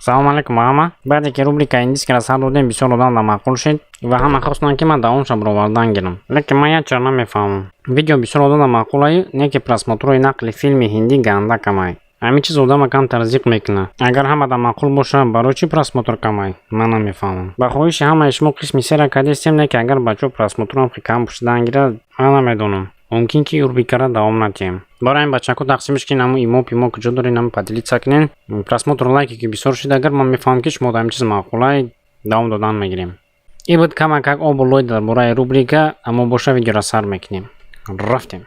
Салом алейкум ҳама. Баъде ки рубрикаи индискиро сар додем, бисёр одам намаъқул шид ва ҳама хостанд, ки ман давомша баровардан гирам. Лекин ман як чиро намефаҳмам. Видео бисёр одам намаъқулаю, не ки просмотрҳои нақли филми ҳиндӣ ганда камай. Ҳамин чиз одама камтар зиқ мекунад. Агар ҳамада маъқул боша, барои чӣ просмотр камай? Ман намефаҳмам. Ба хоҳиши ҳамаи шумо қисми сера кардистем, не ки агар бачаҳо просмотрам хе кам шудан гирад, ман намедонам. Мумкин ки рубрикара давом надиҳем. Барои ҳамин, бачако, тақсимш кунед, ҳамун имо пимо куҷо доред, ҳамун поделиться кунед. Просмотр, лайке ки бисёр шид, агар ман мефаҳмам, ки шумо ҳамин чиз маъқулай, давом додан мегирем. Ин буд камакак обу лой дар бораи рубрика, аммо боша видеоро сар мекунем. Рафтем.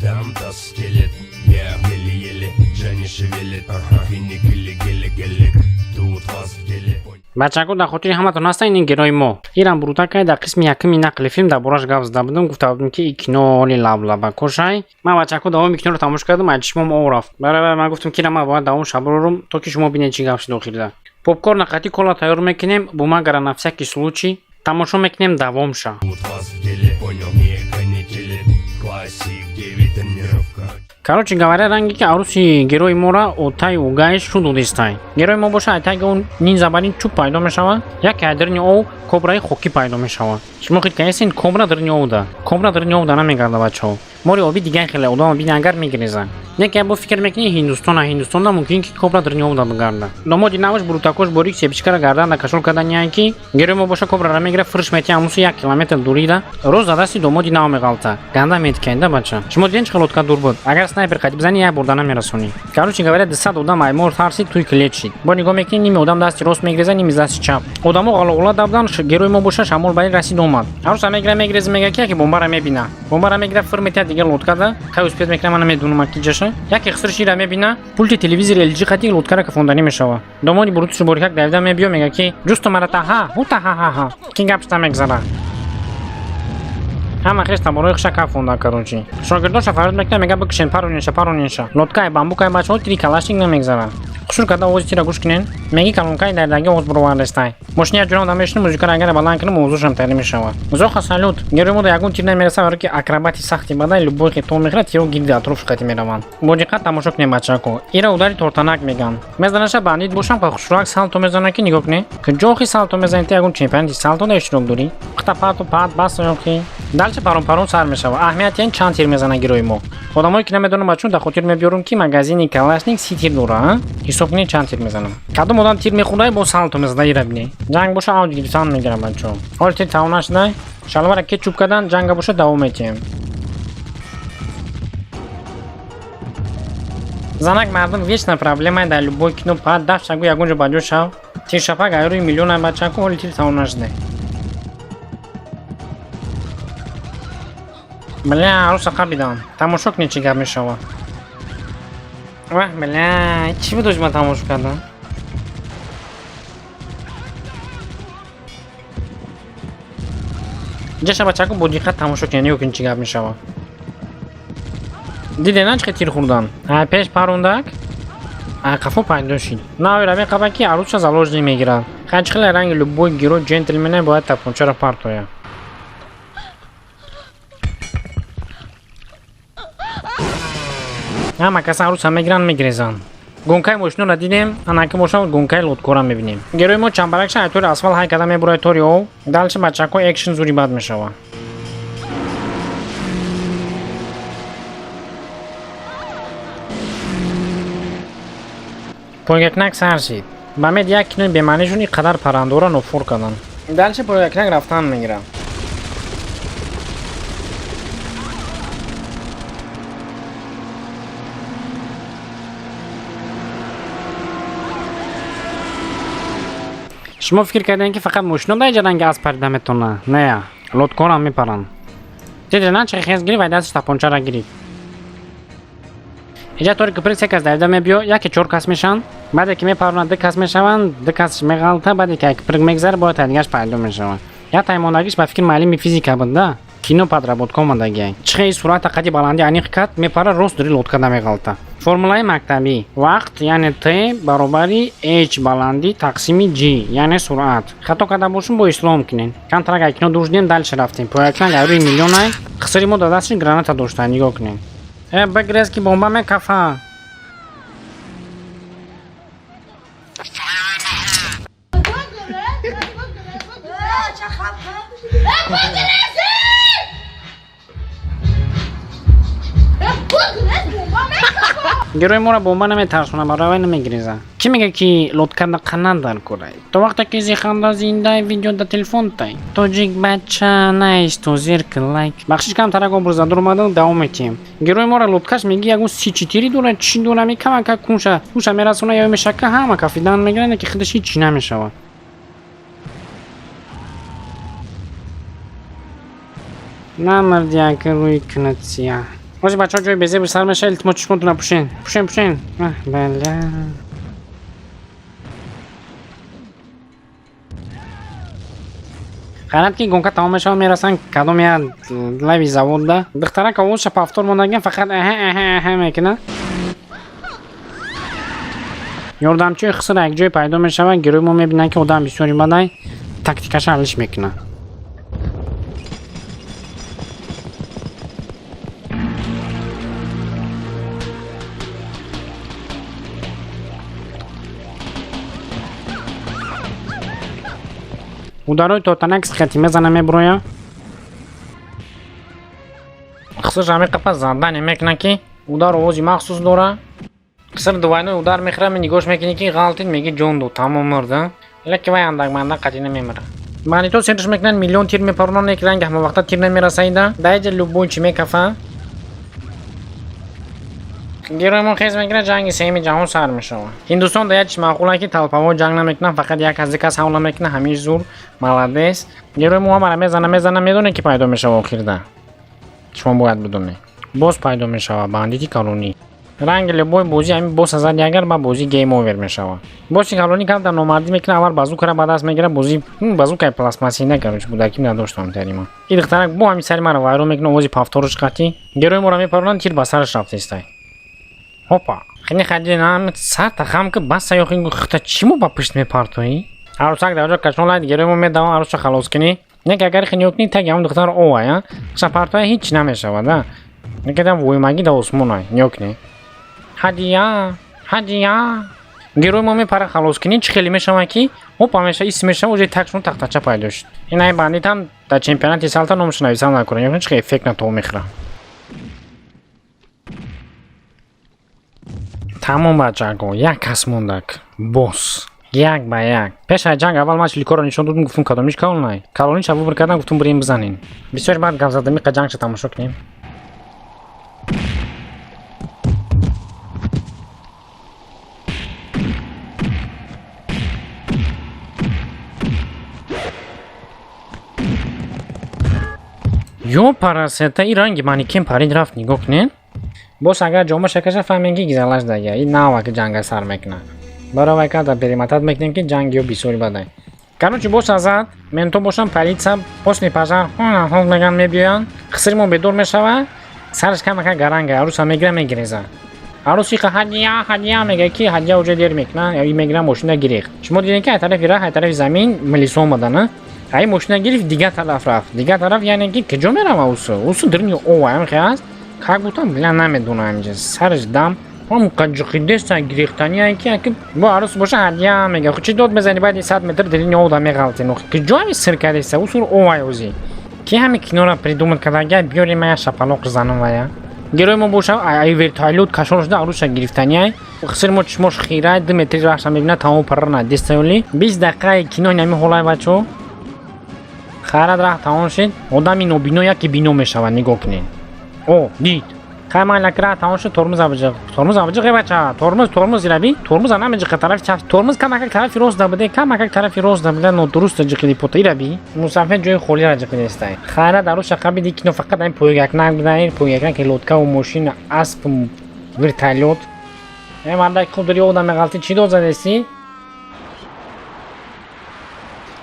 Там скелет, еле-еле, Джанни шевелит, ага, гили гили гелик, тут вас в деле. Бачако, дар хотири ҳаматон ҳастанд ин герои мо. Ирам бурутакай, дар қисми якуми нақли филм дар бораш гап зада будам, гуфта будам, ки и кино оли лаблабакошай. Ман, бачако, давоми киноро тамошо кардам, аз чишмом об рафт. Барабар ман гуфтам, ки ман бояд давом шаброрум, то ки шумо бинед, чӣ гап шуд охирда. Попкорна қати кола тайёр мекунем, бумагара на всякий случай. Тамошо мекунем давомша. Тут вас в деле, понял, не канители, классик 9 тонировка. Короче говоря, ранге ки аруси герои мора отаи угаиш шу додистай. Герои мо боша, айтаги он нинза барин чӯб пайдо мешавад, яке ай дарини ов кобраи хокӣ пайдо мешавад. Шумо хит каесен, кобра дарини овда. Кобра дарини овда намегарда, бачаҳо. Мори оби дигар хеле одама бини, агар мегиреза. Неке бо фикр мекунӣ, Ҳиндустона, Ҳиндустонда мумкин ки кобра дарини овда бигарда. Домоди наваш бурутакош борик себичкара гарданда кашол каданяй, ки герои мо боша, кобрара мегира, фурш метия амусу 1 километр дурида, роз за дасти домоди нав меғалта. Ганда метикайда, бача. Шумо диден, чӣ хел лодка дур буд. Агар снайпер қати бизани, як бурда намерасонӣ. Короче говоря, 200 одам аймор тарсид, туй клет шид. Бо нигоҳ мекунӣ, ними одам дасти рост мегиреза, ними дасти чап. Одамо ғалоғула дабдан, герои мо боша, шамол бари расид омад. Аруса мегира, мегиреза, мега, ки яке бомбара мебина. Бомбара мегира, фир метия дигар лодкада, кай успеть мекунам, ман намедонам ки ҷаша. Яке хиср шира мебина, пулти телевизори LG қати лодкара кафонданӣ мешава. Домоди бурутушу борикак давида мебиё, мега, ки ҷусто марата ҳа, ҳута ҳа ҳа ҳа. Ки гап шуда мегзара. Ҳама хеш таборои хуша кафонда, короче. Шогирдоша фарёд мекунад, мега, бикушен, паронеша, паронеша. Лодкаи бамбукаи, бачаҳо, тири калашник намегзара. Хушур карда овози тира гӯш кунен, меги калонкаи дардаги овоз буровардестай. Мошини як ҷурам дамешину, музикаро агар баланд кунам, овозушам тари мешавад. Зоха салют. Герои мо да ягон тир намереса, барои ки акробати сахти бадай, любой хито мехӯрад, тиро гирди атрофш қати мераванд. Бо диққат тамошо кунем, бачако. Ира удари тортанак меган. Мезанаша бандит бошам, ка хушрӯак салто мезанад, ки нигоҳ кунед. Куҷо салто мезанед, ту ягон чемпионати салто да иштирок дорӣ? Қита пату пат бас ёхи. Дальше парон парон сар мешавад. Аҳамияти ин чанд тир мезанад герои мо. Одамое ки намедонам, бачун дар хотир мебиёрам, ки магазини Калашник 30 тир дора. Ҳисоб кунед, чанд тир мезанам. Кадом одам тир мехӯрдай, бо салто мезана, ира бинед. Ҷанг боша, авҷ гирифтан мегирам, бачо. Ҳоли тир тамом нашудай. Шалвара кетчуп кардан, ҷанга боша, давом метиҳем. Занак мардум вечна проблема дар любой кино, пад дафт шагу ягон ҷо ба ҷо шав. Тиршапак айрӯи миллиона, бачако, ҳоли тир тамом нашудай. Бля, аруса қабидам. Тамошо кунед, чӣ гап мешавад. Ваҳ, бля, чӣ будош ман тамошо кардам? Ҷаша, бачако, бо диққат тамошо кунед, нигоҳ кунед, чӣ гап мешавад. Диде на, чӣ хел тир хӯрдан? Ай пеш парондак, ай қафо пайдо шид. Навера меқаба, ки аруса заложник мегирад. Хай, чӣ хеле ранги любой герой джентльмене бояд тапончаро партояд. Ҳама кас аруса мегиранд, мегирезанд. Гонкаи мошиноро дидем, анаки боша, гонкаи лодкора мебинем. Герои мо чамбаракша айтори асфалт ҳай карда мебурад тори ов. Дальше, бачако, экшн зури бад мешавад. Пойгакнак сар шид. Ба мед як кинои бемаънишон ин қадар паррандора нофур карданд. Дальше пойгакнак рафтан мегирад. Шумо фикр кардем, ки фақат мошино дар ҷаранги асп парида метавонад. Не, лодкорам мепаранд. Диде на, чӣ хез гирифт, вай дасташ тапончара гирифт. Иҷа тори киприк се кас давида мебиё, яке чор кас мешаванд. Баъде ки мепаронад, ду кас мешаванд, ду кас меғалта, баъде ки киприк мегзара, бояд тай дигараш пайдо мешавад. Як таймондагиш ба фикри муаллими физика буд да. Кино подработка омадагиай. Чӣ хел суръата қади баландӣ аниқ кард, мепара, рост дури лодка намеғалта. Формулаи мактабӣ: вақт, яъне т, баробари h баландӣ тақсими g, яъне суръат. Хато карда бошум, бо ислом кунед. Камтарак ай кино дур шудем, дальше рафтем. Поякнак айрӯи миллионай, қисри мо дар дасташ граната дошта, нигоҳ кунед. Э, бигрез, ки бомба мекафа. Герои моро бомба наметарсона, барои вай намегиреза. Кӣ мега, ки лодка да қанат дар курай? То вақте ки зиханда зиндаи, видео да телефонтай. Тоҷик бача наисто, зир кин лайк. Бахшиш, кам тарак образа дуромадан, давом метиҳем. Герои моро лодкаш меги ягон 34 дора, чӣ дора, ми камака кунша кунша мерасона ё мешака, ҳама кафидан мегиранд, ки худаш ҳеҷ чӣ намешавад. Намарди, ака рӯи кунад сия. Ҳози, бачаҳо, ҷои безеб сар меша. Илтимос, чишмотона пӯшен, пӯшен, пӯшен. Баля. Хайрат, ки гонка тамом мешавад, мерасанд кадом як лави заводда. Духтарак овозша повтор мондаган, фақат аҳа, аҳа, аҳа мекунад. Ёрдамчии хусра як ҷое пайдо мешавад. Герои мо мебинад, ки одам бисёри бадай, тактикаша ҳаллиш мекунад. Ударои тотанак схати мезана, мебуроя. Хусуш ҳами қапа задане мекунад, ки удар овози махсус дора. Қиср двойной удар мехӯра. Ми нигоҳш мекунӣ, ки ғалтид, меги ҷон дод, тамом, мурда. Леки вай андак мандак қатъи намемира. Бандито серш мекунанд, миллион тир мепаронанд, ек ранг ҳамавақта тир намерасаида. Даиҷа любой чӣ мекафа. Герои мо хез мегирад, ҷанги сеюми ҷаҳон сар мешавад. Ҳиндустон да як чиз маъқула, ки толпаҳо ҷанг намекунанд, фақат як аз кас ҳавла мекунад. Ҳамиш зур, молодец. Герои мо ҳамара мезана, мезана. Медонед, ки пайдо мешава охирда? Шумо бояд бидонед, боз пайдо мешава бандити калонӣ. Ранги любой бозӣ ҳамин босса зади, агар ба бозӣ game over мешавад. Босси калонӣ камтар номардӣ мекунад, аввал базукара ба даст мегирад. Бозӣ базукаи пластмассина, короче, будаким надоштам тарима. И духтарак бо ҳамин сари маро вайрон мекунад, овози повторш қатӣ. Герои моро мепаронанд, тир ба сараш рафтестай. Ҳопа, хини хади нам сар тахам ки бас саёхи хта чӣ мо ба пушт мепартоӣ. Арӯсак дар ҷо кашон лайд, герои мо медавам арӯса халос кунӣ. Не, ки агар хини кунӣ, таги ҳамон духтар овая ша партоя, ҳеҷ намешавад. А некадам воймагӣ да осмонай, нигоҳ кунӣ. Ҳадия, ҳадия. Герои мо мепара халос кунӣ, чӣ хеле мешавад, ки ҳопа меша, ис мешава, уже такшон тахтача пайдо шуд. Ин ай бандитам дар чемпионати салта номашо нависам накунад, нигоҳ кунӣ, чӣ хеле эффект на то мехӯра. Тамом, бачако, як кас мондак, босс, як ба як. Пеш аз ҷанг аввал ман чиликоро нишон додум, гуфтум, кадомиш калонай. Калониша выбор кардам, гуфтум, бирем бизанем. Бисёр баъд гап задам, иқа ҷангша тамошо кунем. Ё парасета, и ранги манекен парид рафт, нигоҳ кунед. Боз агар ҷома шакаша, фаҳмем, ки гизалаш дага. И нава ки ҷанга сар мекунад. Барои вай карда перемотать мекунем, ки ҷанг ё бисёри бадай. Короче, босс азад, менто бошам, полиция, после пожар меган, мебиёянд. Хисри мо бедор мешава, сараш камака гаранга, арӯса мегира, мегиреза. Арӯси қа ҳадия, ҳадия мега, ки ҳадия уже дер мекуна, и мегира, мошина гирехт. Шумо дидем, ки ай тарафи раҳ, ай тарафи замин милисо омадана. Ай мошина гирифт, дигар тараф рафт. Дигар тараф, яъне ки куҷо мерава усу? Усу дирни ова ҳамихе аст. Как будто бля намедонам, инҷа сараш дам ҳам қаҷиқидеста гирехтания, ки аки бо арӯс боша, ҳадия мега. Ху, чӣ дод мезани, баъди 100 метр дирни ова меғалтен. Куҷо ҳами сир кардеста? Усур овай ӯзи. Ки ҳами киноро придумать кардага, биёрем, я шапалоқ занам вая. Герои мо боша, ай вертолёт кашон шуда, арӯса гирифтания. Хисир мо чишмош хира, 2 метри раҳша мебинад, тамом парра надестаёли. 20 дақиқаи кино инами ҳолай, бачо. Хайрат, раҳ тамом шид. Одами нобино яке бино мешавад, нигоҳ кунед. О, дид. Хай, майла, ки раҳ тамом шуд, тормоз абиҷиқ. Тормоз абиҷиқ, э бача, тормоз, тормоз ираби. Тормоз намеҷиқа тарафи чап. Тормоз камакак тарафи рост да буде, камакак тарафи рост да буде, нодуруст ҷиқиди пота ираби. Мусафир ҷои холиро ҷиқидестай. Хайрат, арӯса қабиди, кино фақат ҳамин пойгакнак буда, ин пойгакнак, лодкаву мошина, асп, вертолёт. Э мардак, хуб дори одам меғалти, чӣ дод задестӣ?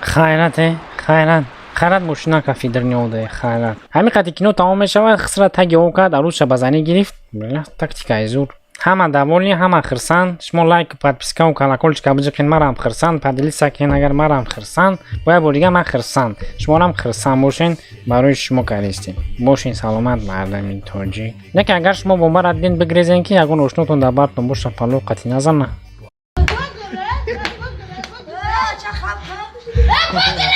Хайрат, э, хайрат. Хайрат, мошина кафи дарниода, хайрат. Ҳамин қадри кино тамом мешавад, хисра таги об кард, арӯсша ба занӣ гирифт. Тактикаи зур. Ҳама довольны, ҳама хирсанд. Шумо лайк, подпискаву колокольчика биҷиқин, марам хирсанд. Поделиться кунед, агар марам хирсанд. Бо як бор дига ман хирсанд. Шуморам хирсанд бошен, барои шумо кардистем. Бошен саломат, мардами тоҷик. Не ки агар шумо бомбара диден, бигрезен, ки ягон ошнотон дар бартон боша, палу қатӣ назана. Bugün